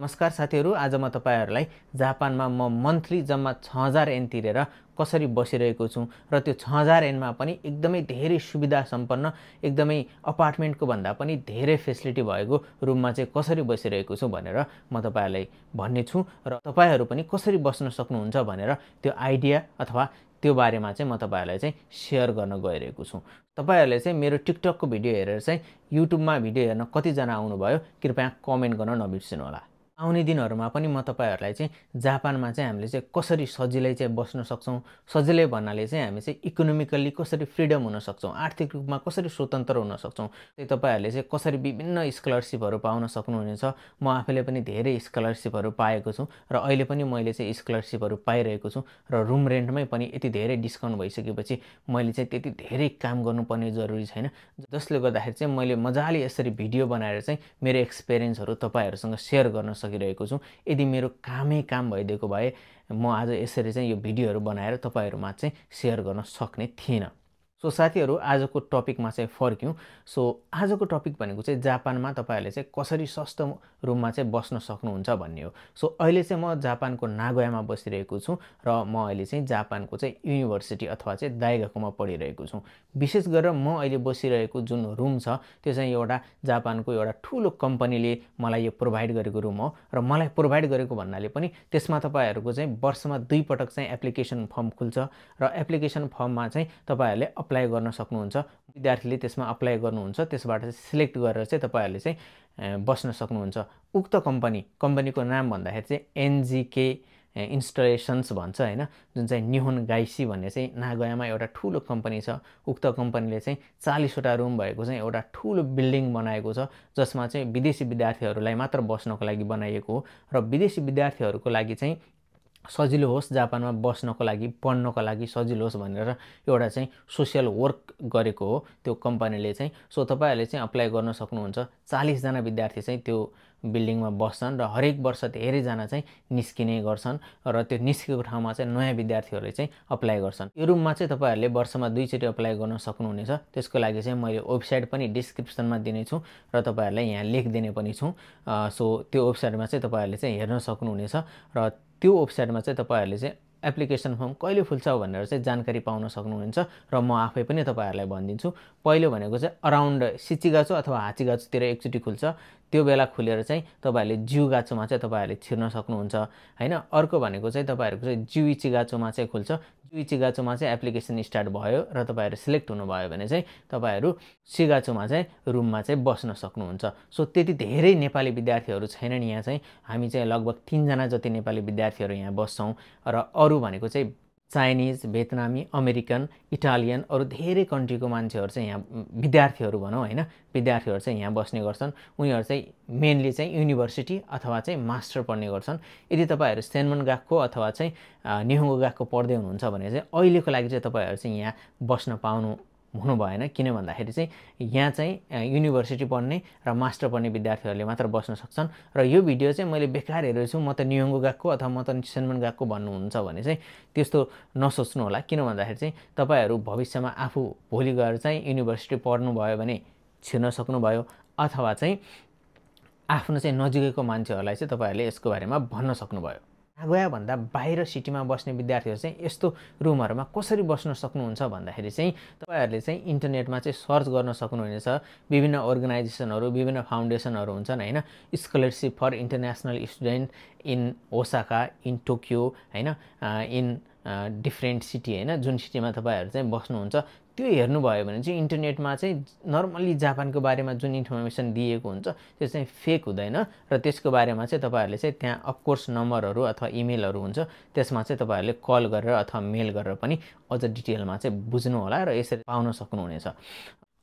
नमस्कार साथीहरू, आज म तपाईहरुलाई जापानमा म मन्थली जम्मा 6000 येन तिरेर कसरी बसिरहेको छु र त्यो 6000 येनमा पनि एकदमै धेरै सुविधा सम्पन्न, एकदमै अपार्टमेन्टको भन्दा पनि धेरै फेसिलिटी भएको रुममा चाहिँ कसरी बसिरहेको छु भनेर म तपाईहरुलाई भन्ने छु र तपाईहरु पनि कसरी बस्न सक्नुहुन्छ भनेर त्यो आइडिया अथवा त्यो बारेमा चाहिँ म तपाईहरुलाई चाहिँ शेयर गर्न गइरहेको छु। तपाईहरुले चाहिँ मेरो टिकटकको भिडियो हेरेर चाहिँ युट्युबमा भिडियो हेर्न कति जना आउनु भयो कृपया कमेन्ट गर्न नबिर्सनु होला। आउने दिनहरुमा पनि म तपाईहरुलाई चाहिँ जापानमा चाहिँ हामीले चाहिँ कसरी सजिलै चाहिँ बस्न सक्छौं, सजिलै भन्नाले चाहिँ हामी चाहिँ इकोनोमिकली कसरी फ्रीडम हुन सक्छौं, आर्थिक रूपमा कसरी स्वतन्त्र हुन सक्छौं, त्यही तपाईहरुले चाहिँ कसरी विभिन्न स्कलरशिपहरु पाउन सक्नुहुनेछ। म आफैले पनि धेरै स्कलरशिपहरु पाएको छु र अहिले पनि मैले चाहिँ स्कलरशिपहरु पाइरहेको छु र रुम रेन्टमै पनि यति धेरै डिस्काउन्ट भइसकेपछि मैले चाहिँ त्यति धेरै काम गर्नुपर्ने जरुरी छैन, जसले गर्दाखेरि चाहिँ मैले मजाले यसरी भिडियो बनाएर चाहिँ मेरो एक्सपीरियन्सहरु तपाईहरुसँग शेयर गर्न सकिरहेको छु। यदि मेरो कामै काम भइदिएको भए म आज यसरी चाहिँ यो भिडियोहरु बनाएर तपाईहरुमा चाहिँ शेयर गर्न सक्ने थिएन। सो साथीहरु, आजको टपिकमा चाहिँ फर्क्यौं। सो आजको टपिक भनेको चाहिँ जापानमा तपाईहरुले चाहिँ कसरी सस्तो रुममा चाहिँ बस्न सक्नुहुन्छ भन्ने हो। सो अहिले चाहिँ म जापानको नागोयामा बसिरहेको छु र म अहिले चाहिँ जापानको चाहिँ युनिभर्सिटी अथवा चाहिँ दाइगाकुमा पढिरहेको छु। विशेष गरेर म अहिले बसिरहेको जुन रुम छ त्यो चाहिँ एउटा जापानको एउटा ठूलो कम्पनीले मलाई यो प्रोवाइड गरेको रुम हो र मलाई प्रोवाइड गरेको भन्नाले पनि त्यसमा तपाईहरुको चाहिँ वर्षमा 2 पटक चाहिँ एप्लिकेसन फर्म खुल्छ र एप्लिकेसन फर्ममा चाहिँ तपाईहरुले अप्लाई गर्न सक्नुहुन्छ। विद्यार्थीले त्यसमा अप्लाई गर्नुहुन्छ, त्यसबाट चाहिँ सिलेक्ट गरेर चाहिँ तपाईहरुले चाहिँ बस्न सक्नुहुन्छ। उक्त कम्पनीको नाम भन्दाखेरि चाहिँ एनजीके इन्स्टलेशन्स भन्छ हैन, जुन चाहिँ निहोन गाइसी भन्ने चाहिँ नागोयामा एउटा ठूलो कम्पनी छ। उक्त कम्पनीले चाहिँ 40 वटा रुम भएको चाहिँ एउटा ठूलो बिल्डिङ बनाएको छ, जसमा चाहिँ विदेशी विद्यार्थीहरुलाई मात्र बस्नको लागि बनाइएको हो र विदेशी विद्यार्थीहरुको लागि चाहिँ सजिलो होस्, जापानमा बस्नको लागि पढ्नको लागि सजिलो होस् भनेर एउटा चाहिँ सोशल वर्क गरेको हो त्यो कम्पनीले चाहिँ। सो तपाईहरुले चाहिँ अप्लाई गर्न सक्नुहुन्छ। 40 जना विद्यार्थी चाहिँ त्यो बिल्डिङमा बस्छन् र हरेक वर्ष धेरै जना चाहिँ निस्किने गर्छन् र त्यो निस्केको ठाउँमा चाहिँ नयाँ विद्यार्थीहरुले चाहिँ अप्लाई गर्छन्। यो रुममा चाहिँ तपाईहरुले वर्षमा 2 चोटी अप्लाई गर्न सक्नुहुनेछ। त्यसको लागि चाहिँ मैले वेबसाइट पनि डिस्क्रिप्सनमा दिने छु र तपाईहरुलाई यहाँ लेखिदिने पनि छु। सो त्यो वेबसाइटमा चाहिँ तपाईहरुले चाहिँ हेर्न सक्नुहुनेछ र त्यो वेबसाइटमा चाहिँ तपाईहरुले चाहिँ एप्लिकेसन फर्म कहिले खुल्छ भनेर चाहिँ जानकारी पाउन सक्नुहुन्छ र म आफै पनि तपाईहरुलाई भनिदिन्छु। पहिलो भनेको चाहिँ अराउन्ड शिचिगाचो अथवा हाचिगाचोतिर एकचोटी खुल्छ, त्यो बेला खुलेर चाहिँ तपाईहरुले ज्युगाचोमा चाहिँ तपाईहरुले छिर्न सक्नुहुन्छ हैन। अर्को भनेको चाहिँ तपाईहरुको चाहिँ ज्युइचिगाचोमा चाहिँ खुल्छ। ज्युइचिगाचोमा चाहिँ एप्लिकेसन स्टार्ट भयो र तपाईहरु सिलेक्ट हुनुभयो भने चाहिँ तपाईहरु शिगाचोमा चाहिँ रुममा चाहिँ बस्न सक्नुहुन्छ। सो त्यति धेरै नेपाली विद्यार्थीहरु छैनन् यहाँ चाहिँ, हामी चाहिँ लगभग 3 जना जति नेपाली विद्यार्थीहरु यहाँ बस्छौं र अरु भनेको चाहिँ चाइनिज, भियतनामी, अमेरिकन, इटालियन अरु धेरै कन्ट्रीको मान्छेहरु चाहिँ यहाँ विद्यार्थीहरु भनौं हैन, विद्यार्थीहरु चाहिँ यहाँ बस्ने गर्छन्। उनीहरु चाहिँ मेनली चाहिँ युनिभर्सिटी अथवा चाहिँ मास्टर पढ्ने गर्छन्। यदि तपाईहरु सेन्मन गाक्को अथवा चाहिँ निहोंगो गाक्को पढ्दै हुनुहुन्छ भने चाहिँ अहिलेको लागि चाहिँ तपाईहरु चाहिँ यहाँ बस्न पाउनु हुनु भएन, किन भन्दाखेरि चाहिँ यहाँ चाहिँ युनिभर्सिटी पढ्ने र मास्टर पढ्ने विद्यार्थीहरुले मात्र बस्न सक्छन्। र यो भिडियो चाहिँ मैले बेकार हेरेको छु, म त निहोंगो गाक्को अथवा म त सेन्मन गाक्को भन्नुहुन्छ भने चाहिँ त्यस्तो नसोच्नु होला। किन भन्दाखेरि चाहिँ तपाईहरु भविष्यमा आफू भोलि गएर चाहिँ युनिभर्सिटी पढ्नु भयो भने छिर्न सक्नुभयो अथवा चाहिँ आफ्नो चाहिँ नजिकैको मान्छेहरुलाई चाहिँ तपाईहरुले यसको बारेमा भन्न सक्नुभयो। नागोया भन्दा बाहिर सिटीमा बस्ने विद्यार्थीहरु चाहिँ यस्तो रुमहरुमा कसरी बस्न सक्नुहुन्छ भन्दाखेरि चाहिँ तपाईहरुले चाहिँ इन्टरनेटमा चाहिँ सर्च गर्न सक्नुहुनेछ। विभिन्न अर्गनाइजेसनहरु, विभिन्न फाउन्डेसनहरु हुन्छन् हैन, scholarship for international student in Osaka, in Tokyo हैन, इन डिफरेन्ट सिटी हैन, जुन सिटीमा तपाईहरु चाहिँ बस्नुहुन्छ त्यो हेर्नुभयो भने चाहिँ इन्टरनेटमा चाहिँ नर्मली जापानको बारेमा जुन इन्फर्मेसन दिएको हुन्छ त्यो चाहिँ फेक हुँदैन र त्यसको बारेमा चाहिँ तपाईहरुले चाहिँ त्यहाँ अफकोर्स नम्बरहरु अथवा इमेलहरु हुन्छ, त्यसमा चाहिँ तपाईहरुले कल गरेर अथवा मेल गरेर पनि अझ डिटेलमा चाहिँ बुझ्नु होला र यसरी पाउन सक्नुहुनेछ।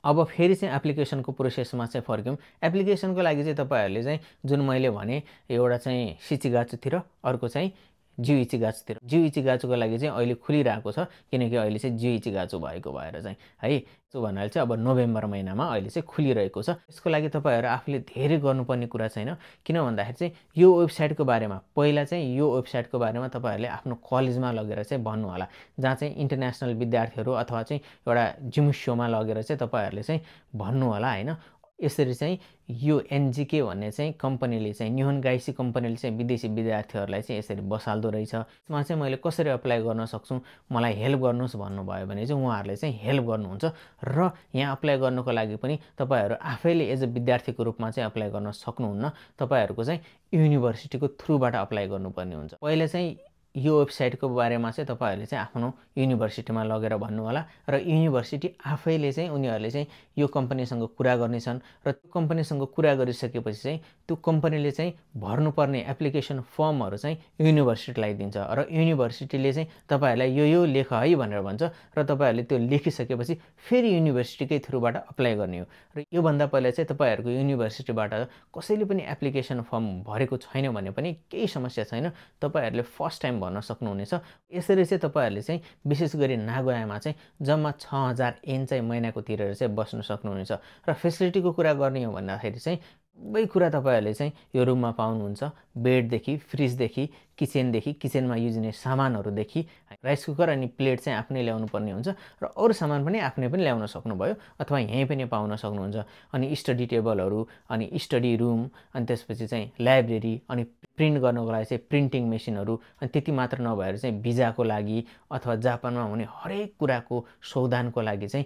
अब फेरि चाहिँ एप्लिकेसनको प्रोसेसमा चाहिँ फर्क्यौं। एप्लिकेसनको लागि चाहिँ तपाईहरुले चाहिँ जुन मैले भने एउटा चाहिँ शिचिगाचोतिर, अर्को चाहिँ ज्युइचिगाचोतिर। ज्युइचिगाचोको लागि चाहिँ अहिले खुलिरहेको छ, किनकि अहिले चाहिँ ज्युइचिगाचो भएको भएर चाहिँ है, सो भन्नाले चाहिँ अब नोभेम्बर महिनामा अहिले चाहिँ खुलिरहेको छ। यसको लागि तपाईहरु आफूले धेरै गर्नुपर्ने कुरा छैन, किन भन्दाखेरि चाहिँ यो वेबसाइटको बारेमा पहिला चाहिँ यो वेबसाइटको बारेमा तपाईहरुले आफ्नो कलेजमा लगेर चाहिँ भन्नु होला, जहाँ चाहिँ इन्टरनेशनल विद्यार्थीहरु अथवा चाहिँ एउटा जिम्सोमा लगेर चाहिँ तपाईहरुले चाहिँ भन्नु होला हैन। यसरी चाहिँ यो एनजिके भन्ने चाहिँ कम्पनीले चाहिँ निहोन गाइसी कम्पनीले चाहिँ विदेशी विद्यार्थीहरूलाई चाहिँ यसरी बसाल्दो रहेछ। यसमा चाहिँ मैले कसरी अप्लाई गर्न सक्छु, मलाई हेल्प गर्नुहोस् भन्नुभयो भने चाहिँ उहाँहरूले चाहिँ हेल्प गर्नुहुन्छ र यहाँ अप्लाई गर्नुको लागि पनि तपाईँहरू आफैले एज अ विद्यार्थीको रूपमा चाहिँ अप्लाई गर्न सक्नुहुन्न। तपाईँहरूको चाहिँ युनिभर्सिटीको थ्रुबाट अप्लाई गर्नुपर्ने हुन्छ। पहिले चाहिँ यो वेबसाइटको बारेमा चाहिँ तपाईँहरूले चाहिँ आफ्नो युनिभर्सिटीमा लगेर भन्नु होला र युनिभर्सिटी आफैले चाहिँ उनीहरूले चाहिँ यो कम्पनीसँग कुरा गर्नेछन् र त्यो कम्पनीसँग कुरा गरिसकेपछि चाहिँ त्यो कम्पनीले चाहिँ भर्नुपर्ने एप्लिकेसन फर्महरू चाहिँ युनिभर्सिटीलाई दिन्छ र युनिभर्सिटीले चाहिँ तपाईँहरूलाई यो लेख है भनेर भन्छ र तपाईँहरूले त्यो लेखिसकेपछि फेरि युनिभर्सिटीकै थ्रुबाट अप्लाई गर्ने हो। र योभन्दा पहिला चाहिँ तपाईँहरूको युनिभर्सिटीबाट कसैले पनि एप्लिकेसन फर्म भरेको छैन भने पनि केही समस्या छैन, तपाईँहरूले फर्स्ट टाइम भर्न सक्नुहुनेछ। यसरी चाहिँ तपाईँहरूले चाहिँ विशेष गरी नागोयामा चाहिँ जम्मा 6000 येन चाहिँ महिनाको तिरेर चाहिँ बस्न सक्नुहुनेछ। र फेसिलिटीको कुरा गर्ने हो भन्दाखेरि चाहिँ सबै कुरा तपाईँहरूले चाहिँ यो रुममा पाउनुहुन्छ। बेडदेखि, फ्रिजदेखि, किचनमा युजिने सामानहरूदेखि, राइस कुकर अनि प्लेट चाहिँ आफ्नै ल्याउनु पर्ने हुन्छ र अरू सामान पनि आफ्नै पनि ल्याउन सक्नुभयो अथवा यहीँ पनि पाउन सक्नुहुन्छ। अनि स्टडी टेबलहरू, अनि स्टडी रुम, अनि त्यसपछि चाहिँ लाइब्रेरी, अनि प्रिन्ट गर्नको लागि चाहिँ प्रिन्टिङ मेसिनहरू, अनि त्यति मात्र नभएर चाहिँ भिजाको लागि अथवा जापानमा हुने हरेक कुराको सौदानको लागि चाहिँ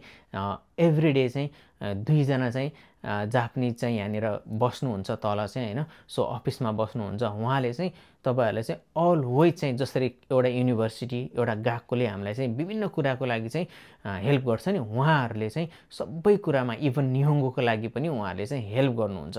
एभ्रिडे चाहिँ 2 जना चाहिँ जापानिज चाहिँ यहाँनिर बस्नुहुन्छ तल चाहिँ होइन। सो अफिसमा बस्नुहुन्छ। उहाँले चाहिँ तपाईँहरूलाई चाहिँ अलवेज चाहिँ जसरी एउटा युनिभर्सिटी एउटा गएकोले हामीलाई चाहिँ विभिन्न कुराको लागि चाहिँ हेल्प गर्छ नि, उहाँहरूले चाहिँ सबै कुरामा इभन निहोङ्गोको लागि पनि उहाँहरूले चाहिँ हेल्प गर्नुहुन्छ।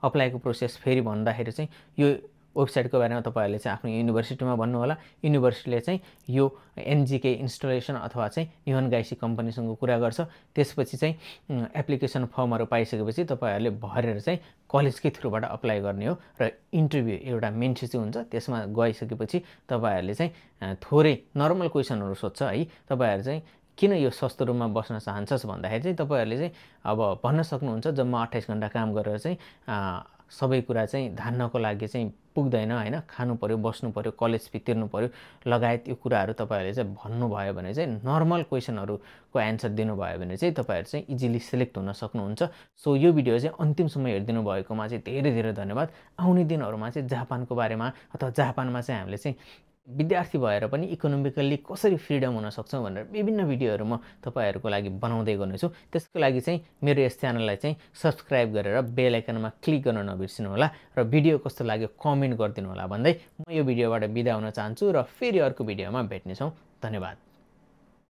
अप्लाईको प्रोसेस फेरि भन्दाखेरि चाहिँ यो वेबसाइटको बारेमा तपाईँहरूले चाहिँ आफ्नो युनिभर्सिटीमा भन्नु होला। युनिभर्सिटीले चाहिँ यो एनजिके इन्स्टलेसन अथवा चाहिँ निहोन गाइसी कम्पनीसँग कुरा गर्छ। त्यसपछि चाहिँ एप्लिकेसन फर्महरू पाइसकेपछि तपाईँहरूले भरेर चाहिँ कलेजकै थ्रुबाट अप्लाई गर्ने हो र इन्टरभ्यू एउटा मेन चाहिँ हुन्छ। त्यसमा गइसकेपछि तपाईँहरूले चाहिँ थोरै नर्मल क्वेसनहरू सोध्छ है। तपाईँहरू चाहिँ किन यो सस्तो रुममा बस्न चाहन्छस् भन्दाखेरि चाहिँ तपाईँहरूले चाहिँ अब भन्न सक्नुहुन्छ जम्मा 28 घन्टा काम गरेर चाहिँ सबै कुरा चाहिँ धान्नको लागि चाहिँ पुग्दैन होइन, खानु पर्यो, बस्नु पर्यो, कलेज फी तिर्नु पर्यो लगायत यो कुराहरू तपाईँहरूले चाहिँ भन्नुभयो भने चाहिँ नर्मल क्वेसनहरूको एन्सर दिनुभयो भने चाहिँ तपाईँहरू चाहिँ इजिली सिलेक्ट हुन सक्नुहुन्छ। सो यो भिडियो चाहिँ अन्तिमसम्म हेरिदिनु भएकोमा चाहिँ धेरै धेरै धन्यवाद। आउने दिनहरूमा चाहिँ जापानको बारेमा अथवा जापानमा चाहिँ हामीले चाहिँ विद्यार्थी भएर पनि इकोनोमिकल्ली कसरी फ्रिडम हुन सक्छौँ भनेर विभिन्न भिडियोहरू म तपाईँहरूको लागि बनाउँदै गर्नेछु। त्यसको लागि चाहिँ मेरो यस च्यानललाई चाहिँ सब्सक्राइब गरेर बेल आइकनमा क्लिक गर्न नबिर्सिनु होला र भिडियो कस्तो लाग्यो कमेन्ट गरिदिनु होला भन्दै म यो भिडियोबाट बिदा हुन चाहन्छु र फेरि अर्को भिडियोमा भेट्नेछौँ। धन्यवाद।